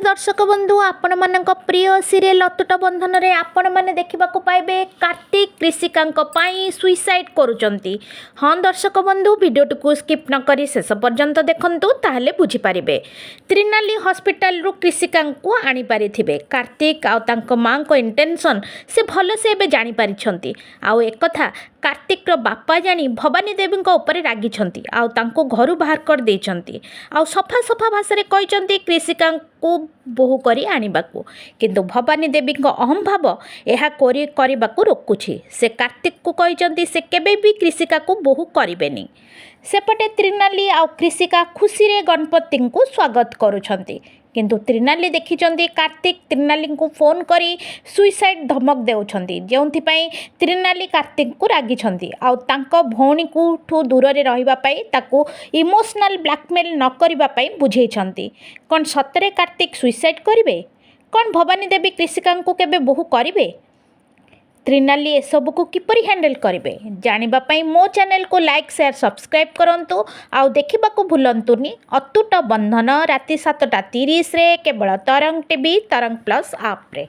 ଦର୍ଶକ ବନ୍ଧୁ, ଆପଣମାନଙ୍କ ପ୍ରିୟ ସିରିଏଲ୍ ଅତୁଟ ବନ୍ଧନରେ ଆପଣମାନେ ଦେଖିବାକୁ ପାଇବେ, କାର୍ତ୍ତିକ କ୍ରିଷିକାଙ୍କ ପାଇଁ ସୁଇସାଇଡ଼୍ କରୁଛନ୍ତି। ହଁ ଦର୍ଶକ ବନ୍ଧୁ, ଭିଡ଼ିଓଟିକୁ ସ୍କିପ୍ ନ କରି ଶେଷ ପର୍ଯ୍ୟନ୍ତ ଦେଖନ୍ତୁ, ତାହେଲେ ବୁଝିପାରିବେ। ତ୍ରିନାଲି ହସ୍ପିଟାଲରୁ କ୍ରିଷିକାଙ୍କୁ ଆଣିପାରିଥିବେ। କାର୍ତ୍ତିକ ଆଉ ତାଙ୍କ ମାଆଙ୍କ ଇଣ୍ଟେନସନ୍ ସେ ଭଲସେ ଏବେ ଜାଣିପାରିଛନ୍ତି। ଆଉ ଏକଥା କାର୍ତ୍ତିକର ବାପା ଜାଣି ଭବାନୀ ଦେବୀଙ୍କ ଉପରେ ରାଗିଛନ୍ତି ଆଉ ତାଙ୍କୁ ଘରୁ ବାହାର କରିଦେଇଛନ୍ତି। ଆଉ ସଫା ସଫା ଭାଷାରେ କହିଛନ୍ତି କ୍ରିଷିକାଙ୍କୁ ବୋହୂ କରି ଆଣିବାକୁ। କିନ୍ତୁ ଭବାନୀ ଦେବୀଙ୍କ ଅହମ୍ଭାବ ଏହା କରିବାକୁ ରୋକୁଛି। ସେ କାର୍ତ୍ତିକକୁ କହିଛନ୍ତି, ସେ କେବେ ବି କ୍ରିଷିକାକୁ ବୋହୂ କରିବେନି। ସେପଟେ ତ୍ରିନାଲି ଆଉ କ୍ରିଷିକା ଖୁସିରେ ଗଣପତିଙ୍କୁ ସ୍ୱାଗତ କରୁଛନ୍ତି। କିନ୍ତୁ ତ୍ରିନାଲି ଦେଖିଛନ୍ତି, କାର୍ତ୍ତିକ ତ୍ରିନାଲିଙ୍କୁ ଫୋନ୍ କରି ସୁଇସାଇଡ଼୍ ଧମକ ଦେଉଛନ୍ତି, ଯେଉଁଥିପାଇଁ ତ୍ରିନାଲି କାର୍ତ୍ତିକଙ୍କୁ ରାଗିଛନ୍ତି ଆଉ ତାଙ୍କ ଭଉଣୀକୁ ଠୁ ଦୂରରେ ରହିବା ପାଇଁ, ତାକୁ ଇମୋସନାଲ୍ ବ୍ଲାକମେଲ୍ ନ କରିବା ପାଇଁ ବୁଝେଇଛନ୍ତି। କ'ଣ ସତରେ କାର୍ତ୍ତିକ ସୁଇସାଇଡ଼୍ କରିବେ? କ'ଣ ଭବାନୀ ଦେବୀ କ୍ରିଷିକାଙ୍କୁ କେବେ ବୋହୂ କରିବେ? ତ୍ରିନାଲି ଏସବୁକୁ କିପରି ହ୍ୟାଣ୍ଡେଲ୍ କରିବେ? ଜାଣିବା ପାଇଁ ମୋ ଚ୍ୟାନେଲକୁ ଲାଇକ୍, ସେୟାର, ସବସ୍କ୍ରାଇବ୍ କରନ୍ତୁ ଆଉ ଦେଖିବାକୁ ଭୁଲନ୍ତୁନି ଅତୁଟ ବନ୍ଧନ ରାତି 7:30ରେ କେବଳ ତରଙ୍ଗ ଟିଭି, ତରଙ୍ଗ ପ୍ଲସ୍ ଆପ୍ରେ।